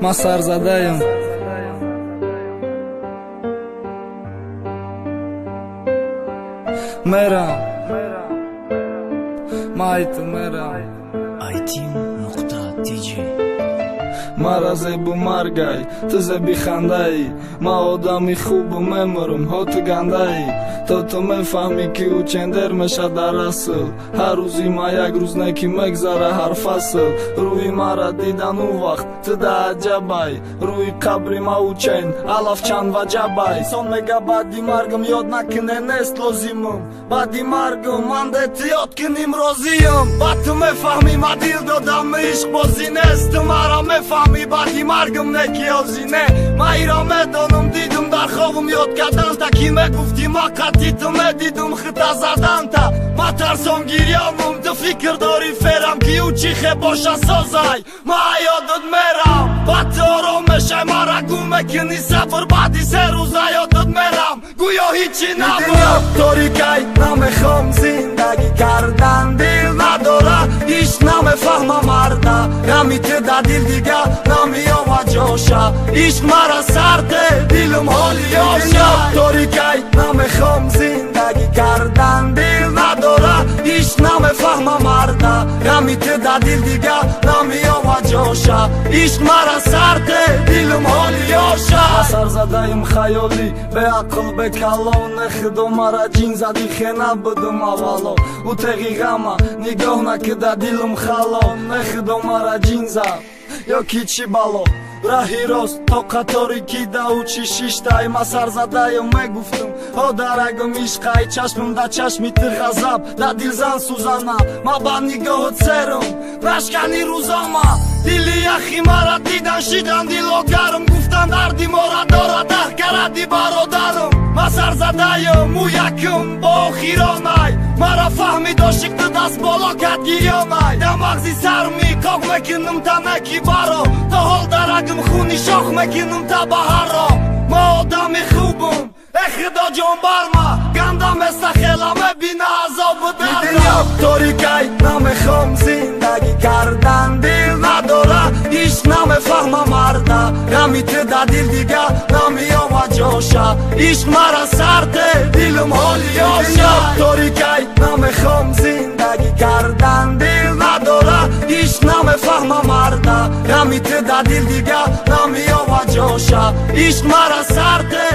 Ман сарзадаям. Мерам. Ман ай ту мерам. iTeam.tj. Мара зебу маргай, ту зеби хандаӣ. Ман одами хубу мемурам, ҳо ту гандаӣ. То ту мефаҳмӣ, ки ӯ чендер меша дар асл. Ҳар рӯзи ма як рӯз не, ки мегзара ҳар фасл. Рӯи мара дидан ӯ вақт ту да аҷабай. Рӯи қабри ма ӯ чен алаф чанд ваҷабай. Инсон мега баъди маргам ёд накуне, нест лозимам. Баъди маргам ман де ту ёд куним, розиям. Баъд ту мефаҳмӣ, ма дил додам, ишқ бозӣ нест. Ту мара мефаҳмӣ, баъди маргам не ки озӣ не. Ма иро медонам, дидум дар хобум ёд карданта, ки мегуфтӣ ма қатъи ту медидум хита заданта. Ма тарсон гирёнум, ту фикр дорӣ ферам, ки ӯ чӣ хе боша созай. Ма ёдат мерам, баъд ту ором мешай, мара гум мекунӣ сабр. Баъди се рӯза ёдат мерам, гӯё ҳичи набуд. Торикай, намехом зиндагӣ кардан, дил надора, ишқ намефаҳма марда. Ғами ту да дил дига намеёва ҷоша. Ишқ мара сарде, дилум ҳоли ёша. Торикай, намехом зиндагӣ кардан, дил надора, ишқ намефаҳма марда. Ғами ту да дил дига намеёва ҷоша. Ишқ мара сарде, дилум ҳоли ёша. Сарзадаим хаёлӣ, беақл, бекалон. Худо мара ҷин зади, хе набудум аввало. Ӯ теғи ғама нигоҳ накида, дилум хало. Худо мара ҷин зад ё ки чӣ бало. Раҳи рост то қатори ки да ӯ чӣ шиштай. Ма сарзадаям, мегуфтум, ҳо дарагум ишқай. Чашмам да чашми ту ғазаб, да дилзан сӯзана. Ма ба нигоҳат серум, рашкани рӯзома. Дили яхи мара дидан, шидан дило гарм. Гуфтан дарди мора дорад даҳ каради бародарам. Ма сарзадаям, ӯ якум бо охиронай. Мара фаҳмид ошиқ, ту даст боло кард гирёнай. Да мағзи сарми қоқ мекунам танаки баро. То ҳол дарагум хуни шох мекунам та баҳаро. Ма одами хубум, э худо ҷон барма. Гандам эста хела мебина азобу дарда. Торикай, намехом зиндагӣ кардан, дил надора, ишқ намефаҳма марда. Ғами ту да дил дига намеёва ҷоша. Ишқ мара сарде, дилум ҳоли ёша. Торикай, намехом зиндагӣ кардан, дил надора, ишқ намефаҳма марда. Ғами ту да дил дига намеёва ҷоша. Ишқ мара сарде.